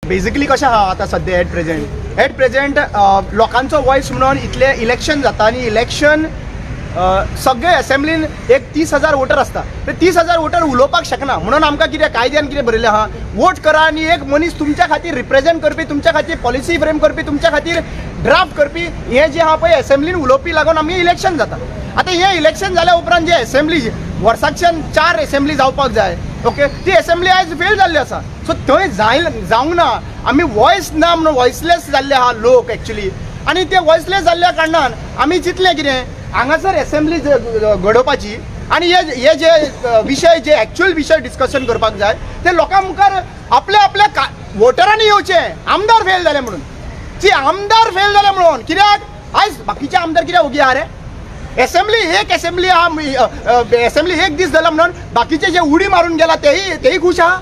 Basically कशें आहा आतां सद्या एट प्रेझेंट लोकांचो वॉयस म्हणून इतलें इलेक्शन जाता आनी इलेक्शन सगळे असेंब्लीन एक 30,000 वोटर आसता. ते 30,000 वोटर उलोवपाक शकना म्हणून आमकां कितें कायद्यान कितें बरयलें आहा, वोट करा आनी एक मनीस तुमच्या खातीर रिप्रेझेंट करपी, तुमच्या खातीर पॉलिसी फ्रेम करपी, तुमच्या खातीर ड्राफ्ट करपी, हें जें आहा पळय असेंब्लीन उलोवपी लागून आमगें इलेक्शन जाता. आतां हें इलेक्शन जाल्या उपरांत जे असेंब्ली वर्साच्यान चार असेंब्ली जावपाक जाय, ओके, ती असेंब्ली आयज फेल जाल्ली आसा. सो थंय जाय जावंक ना, आमी वॉयस ना म्हणून वॉयसलेस जाल्ले आहा लोक एक्चुली. आनी ते वॉयसलेस जाल्ल्या कारणान आमी चिंतलें कितें, हांगासर असेंब्ली घडोवपाची आनी हे हे जे विशय, जे एक्चुअल विशय डिस्कशन करपाक जाय ते लोकां मुखार आपल्या आपल्या वोटरांनी येवचे. आमदार फेल जाले म्हणून, ती आमदार फेल जाले म्हणून कित्याक आयज बाकीचे आमदार कित्याक ओगी आहा रे? असेंब्ली एक असेंब्ली आहा, असेंब्ली एक दीस जाला म्हणून बाकीचे जे उडी मारून गेला तेही तेही खुश आहा.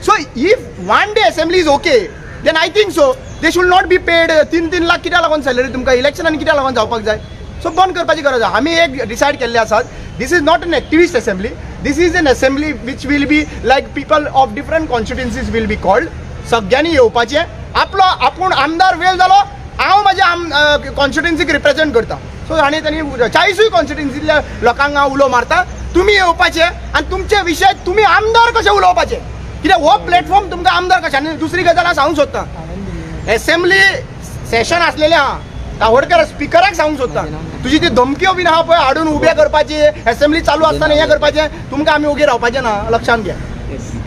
So if one day assembly is okay, then I think so they should not be paid 3-3 lakh. कित्याक लागून सॅलरी तुमकां इलेक्शनान कित्याक लागून जावपाक जाय? सो बंद करपाची गरज आहा. आमी एक डिसायड केल्ले आसात, this is not an activist assembly, this is an assembly which will be like people of different constituencies will be called. सगळ्यांनी येवपाचें आपलो आपूण आमदार फेल जालो, हांव म्हाज्या आम कॉन्स्टिट्युन्सीक रिप्रेझेंट करता. सो आनी तांणी 40ूय कॉन्स्टिट्युन्सींतल्या लोकांक हांव उलो मारता, तुमी येवपाचे आनी तुमचे विशय तुमी आमदार कशे उलोवपाचे, कित्याक हो प्लॅटफॉर्म तुमकां आमदार कशें. आनी दुसरी गजाल हांव सांगूंक सोदतां, एसेंब्ली सेशन आसलेलें आहा, तावडकर स्पिकराक सांगूंक सोदता, तुजी ती धमक्यो बीन आहा पळय हाडून उबे करपाची, एसेंब्ली चालू आसतना हें करपाचें, तुमकां आमी ओगी रावपाचें ना, लक्षांत घ्या.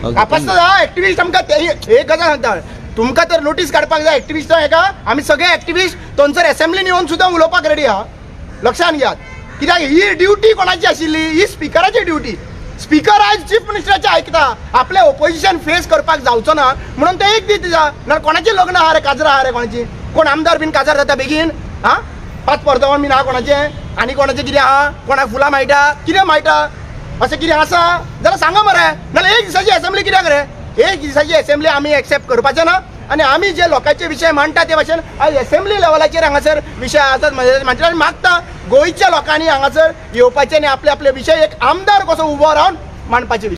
कापास्ता एक्टिविस्ट आमकां एक गजाल सांगता, तुमकां तर नोटीस काडपाक जाय एक्टिविस्टां हेका, आमी सगळे एक्टिविस्ट थंयसर एसेंब्लीन येवन सुद्दां उलोवपाक रेडी आहा, लक्षांत घेयात. कित्याक ही ड्युटी कोणाची आशिल्ली? ही स्पिकराची ड्युटी. स्पिकर आयज चीफ मिनिस्टराचे आयकता, आपले ओपोजिशन फेस करपाक जावचो ना म्हणून ते एक दीस दिता. ना कोणाचें लग्न आहा रे, काजरां आहा रे कोणाची? कोण आमदार बीन काजार जाता बेगीन? आं, पांच परतवन बीन आहा कोणाचें आनी कोणाचें कितें आहा, कोणाक फुलां मेळटा, कितें मेळटा, अशें कितें आसा जाल्यार सांगा मरे. नाल्यार एक दिसाची एसेंब्ली कित्याक रे? एक दिसाची एसेंब्ली आमी एक्सेप्ट करपाचें ना. आनी आमी जे लोकांचे विशय मांडटा ते भाशेन आयज एसेंब्ली लेवलाचेर हांगासर विशय आसात म्हणजे मागता गोंयच्या लोकांनी हांगासर येवपाचें आनी आपले आपले विशय एक आमदार कसो उबो रावन मांडपाचे.